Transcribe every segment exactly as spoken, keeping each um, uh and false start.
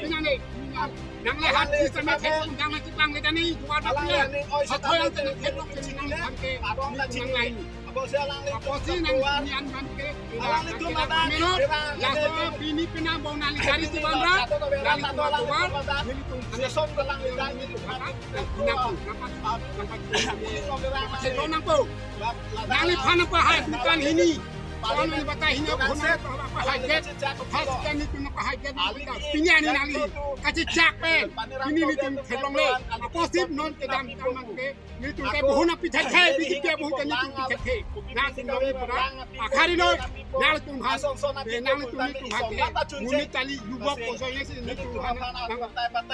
Pinane, nangle hat di sana thek, nangle chipang le tani, dua dua pia. Hatoi ang tani thek lok tani nangle tangke, nangle. Apotsi nang nian bangke, nangle tum ada, laso pini penang bong nangle gari chibang ra, nangle tum aduan, nangle tum anak. Nangle tum, nangle tum, nangle tum. Nangle phan nangpahai, bukan hini. Kalau nangle batai hini, aku nangpahai jet. Pas kan itu nangpahai jet. Pini ani nangle kachechak pen. Pini nelitum theklongle. Apotsi non kedam kamang ke. Nelitum ke buhuna pithethe, B J P buhuna nelitum pithethe. Nangtum nong pura. Akhari lo. Nangtum han. Eh, nangtum nelitum han ke. Muni tali yubok kosoi nesi nelitum han. Nang,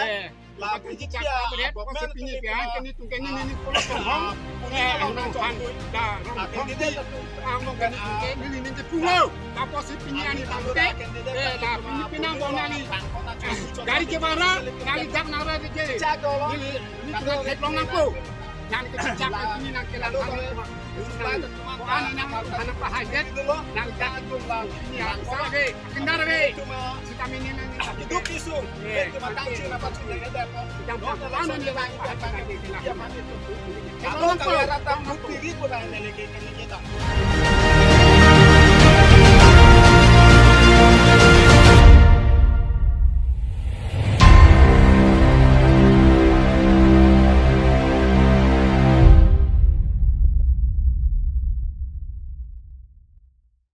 eh. La pini chak kabinet, apotsi pini pian kani tum kani nini pulo kong hong. Eh, ang nang han, da, rong hong di, ang nong kani tum kani nini nini pulo. Apotsi pini ani tangte, eh, da, pini penang bong nangle. Gari chibang ra, nangle jak nang ra di je. Neli, nelitum theklong nangpo. Nangtum chak, neli nangkelang han. Ani nangtum han nangpahai jet, nangle jak nang pini ya, sa be, kendar be. Sitame neli nang hidup isu. Eh, itu matang cina pacun yang ada. Yang pertama ni lah, yang mana itu? Kalau kalau rata bukti ribu dah yang lagi kita.